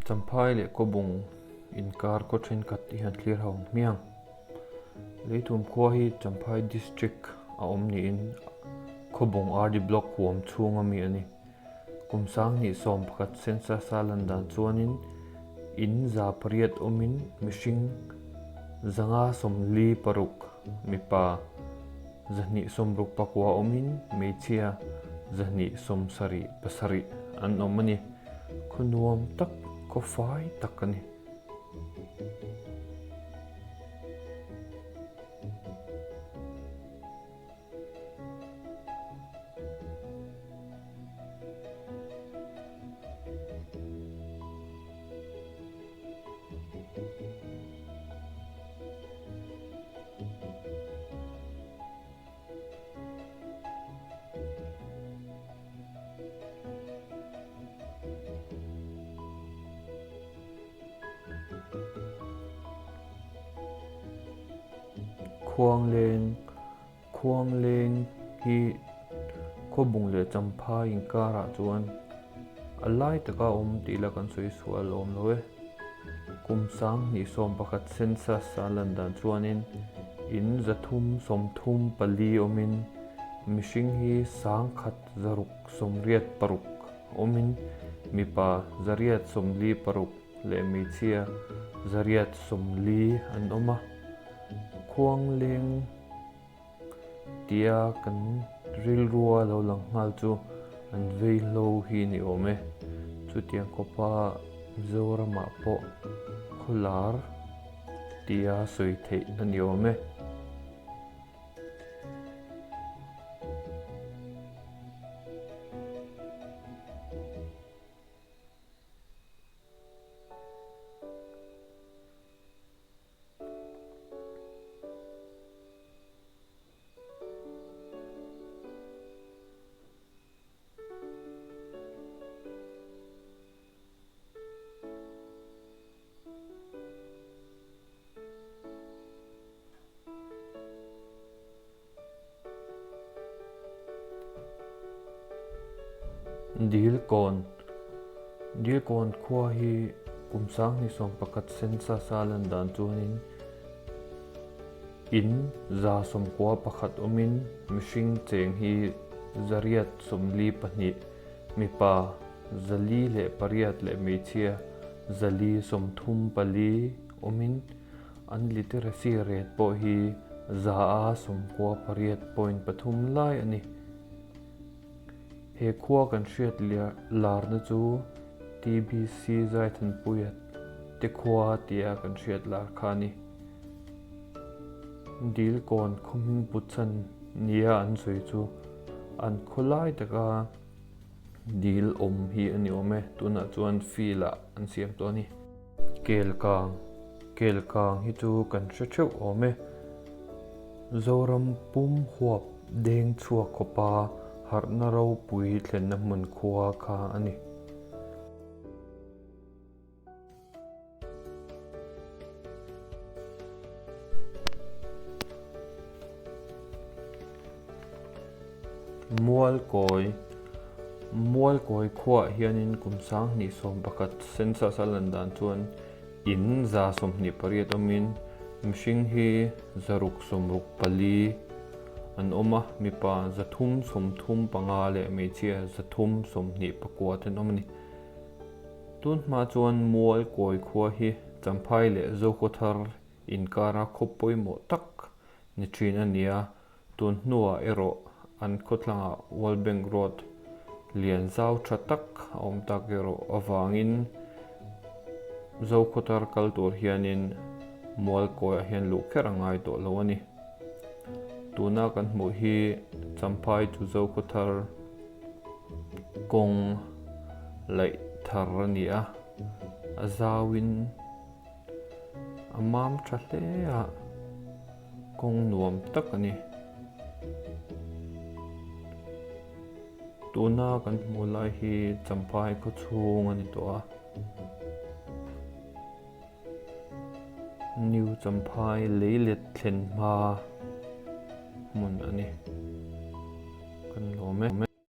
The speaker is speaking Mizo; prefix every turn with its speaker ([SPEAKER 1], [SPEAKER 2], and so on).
[SPEAKER 1] Champhai leh Kawbung inkar khaw thenkhat hi an thlir ho ang hmiang. Leithum khua hi Champhai District a awm niin Khawbung RD Block huam chhung ami a ni. Kum 2011 census a lan dan chuanin in 800 awmin mihring 546 mipa 269 awmin hmeichhia 277 an awm a ni. Khaw nuam tak, khaw fai tak a ni. Khuangleng Khuangleng hi Khawbung leh Champhai inkarah chuan a lai taka awm tih la kan sawi sual awm lo e. Kum 2011 census a lan dan chuanin in 334 awmin mihring hi 1686 awmin mipa 846 leh hmeichhia 840 an awm a. Khuangleng tia kan rilrua lo lang nghal chu an vei hlo hi ni awm e. Chutiang khawpa Mizoramah pawh khawlar tia sawi theih a ni awm e. Dilkawn Dilkawn khua hi kum 2011 census a lan dan chuanin in 91 awmin mihring cheng hi 842 mipa 408 leh hmeichhia 434 awmin An literacy rate pawh hi 98.3 lai a ni. He khua kan hriat larna chu TBC Zaithanpuia te khua tia kan hriat lar kha a ni. Dilkawn khaw hming put chhan nia an sawi chu an khaw lai taka dil awm hi a ni awm e. Tunah chuan field ah an siam tawh a ni. Kelkang, Kelkang hi chu kan hre theuh awm e. Zoram pum huap deng chhuak khawpa harhna ropui thlenna hmun khua kha a ni. Mualkawi Mualkawi khuaah hianin kum 2011 census a lan dan chuan in 28 awmin mihring hi 664 an awm a, mipa 335 leh hmeichhia 329 te an awm a ni. Tun hma chuan Mualkawi khua hi Champhai leh Zokhawthar inkara khaw pawimawh tak ni thin a ni a, tun hnuah erawh an khawthlangah World Bank Road lian zau tha tak a awm tak erawh avangin Zokhawthar kal tur hianin Mualkawiah hian luh kher a ngai tawh lo a ni. Tuna kan hmuh hi Champhai chu Zokhawthar kawng laih thar a ni a, a zauin a mam tha hle a, kawng nuam tak a ni. Tuna kan hmuh lai hi Champhai khaw chhung a ni tawh a, New Champhai leilet thlen hma hmun a ni. Kan lawm e.